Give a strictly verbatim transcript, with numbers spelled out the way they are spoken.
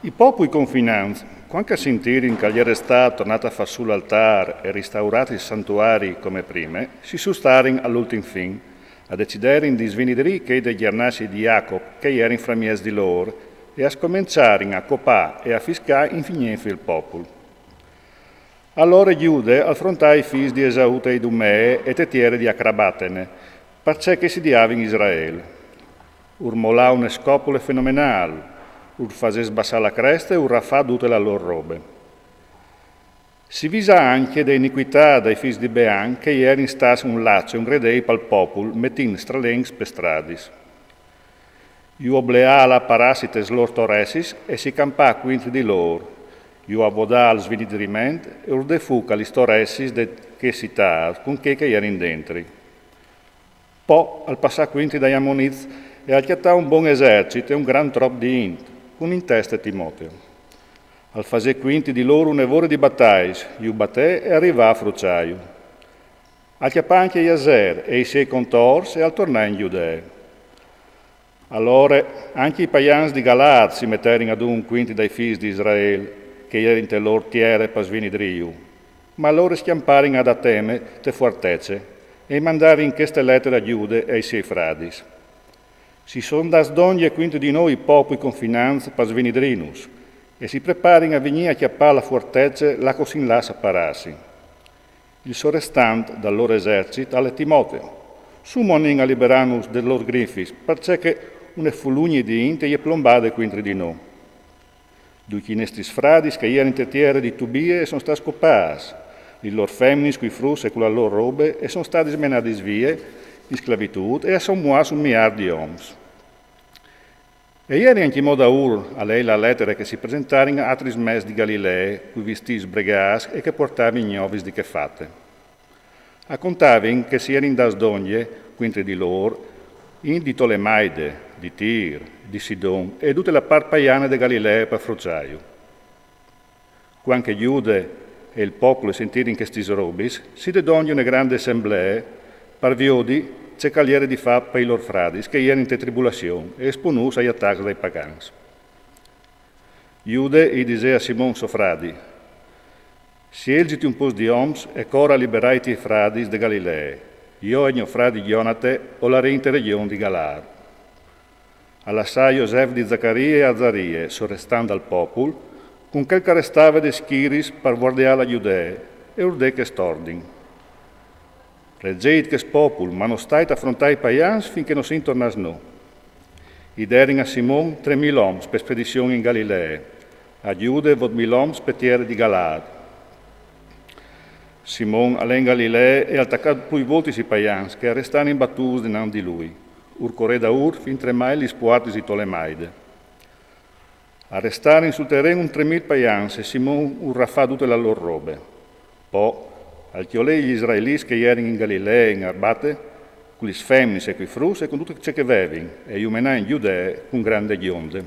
I popui confinants, cuant che a sintirin che al jere stât tornât a fâ sù l'altâr e ristaurât il santuari come prime, si sustarin al ultin fin, a deciderin di svinidrî chei dai gjernascj di Jacop che a jerin framieç di lôr, e a scomençarin a copâ e a fiscâ infignent il popul. Alore Jude al frontà i fîs di Esau te Idumee e te tiere di Acrabatene, parcè che i sidiavin Israel. Ur molà une scopule fenomenâl, ur fasè sbassâ la creste e ur rafà dute la lôr robe. Si visà ancje de inicuitât dai fîs di Bean, che a jerin stâts un lacc e un gredei pal popul, metint stralencs pes stradis. Ju obleà a lâ a parâsi tes lôr toressis e si campà cuintri di lôr. Ju avodà al svinidriment e ur dè fûc a lis toressis de chê citât cun chei che a jerin dentri. Po al passà cuintri dai Amonits e al cjatà un bon esercit e un grant trop di int, cun in teste Timoteo. Al fasè cuintri di lôr une vore di bataiis, ju batè e al rivà a fruçâju. Al cjapà ancje Jazer e i siei contors e al tornà in Judee. Alore ancje i paians di Galaad si meterin adun cuintri dai fîs di Israel, che a jerin te lôr tiere par svinidriju. Ma lôr a scjamparin ad Ateme te fuartece, e i mandarin cheste letere a Jude e ai siei fradis: Si son dâts dongje cuintri di nô i popui confinants par svinidrînus, e si preparin a vignî a cjapâ la fuartece là che o sin lâts a parâsi. Il sorestant dal lôr esercit al è Timoteo. Sù monìn a liberânus des lôr grifis, parcè che une fulugne di int e je plombade cuintri di nô. Ducj i nestris fradis che a jerin te tiere di Tubie a son stâts copâts, lis lôr feminis cui fruts e cu la lôr robe a son stadis menadis vie in sclavitût e a son muarts un miâr di oms. E a jerin ancjemò daûr a lei la letere che si presentarin altris mès di Galilee, cui vistîts bregâts e che a puartavin gnovis di chê fate. A contavin che si jerin dâts dongje, cuintri di lôr, int di Tolemaide, di Tir, di Sidon e dute la part paiane de Galilee par fruçâju. Cuant che Jude e il popul a sintirin chestis robis, si dè dongje une grande assemblee par viodi ce che al jere di fâ pai lôr fradis che a jerin te tribulazion e espunûts ai atacs dai pagans. Jude i disè a Simon so fradi: Sielziti un pôcs di oms e cor a liberâ i tiei fradis de Galilee. Jo e gno fradi Jonate o larìn te regjon di Galaad. Al lassà Josef di Zacarie e Azarie, sorestant dal popul, cun chel che al restave des schiris par vuardeâ la Judee, e ur dè chest ordin: Regeit chest popul, ma no stait a frontâ i paians fin che no sin tornâts nô. I derin a Simon trê mil oms pe spedizion in Galilee, a Jude vot mil oms pe tiere di Galaad. Simon al è in Galilee e al tacà plui voltis i paians che a restarin batûts dinant di lui. Ur corè daûr fin tremai lis puartis di Tolemaide. A restarin sul teren un trê mil paians e Simon ur rafà dute la lôr robe. Po al cjolè i israelits che a jerin in Galilee, in Arbate, cu lis feminis e cui fruts e cun dut ce che a vevin, e ju menà in Judee cun grande gjonde.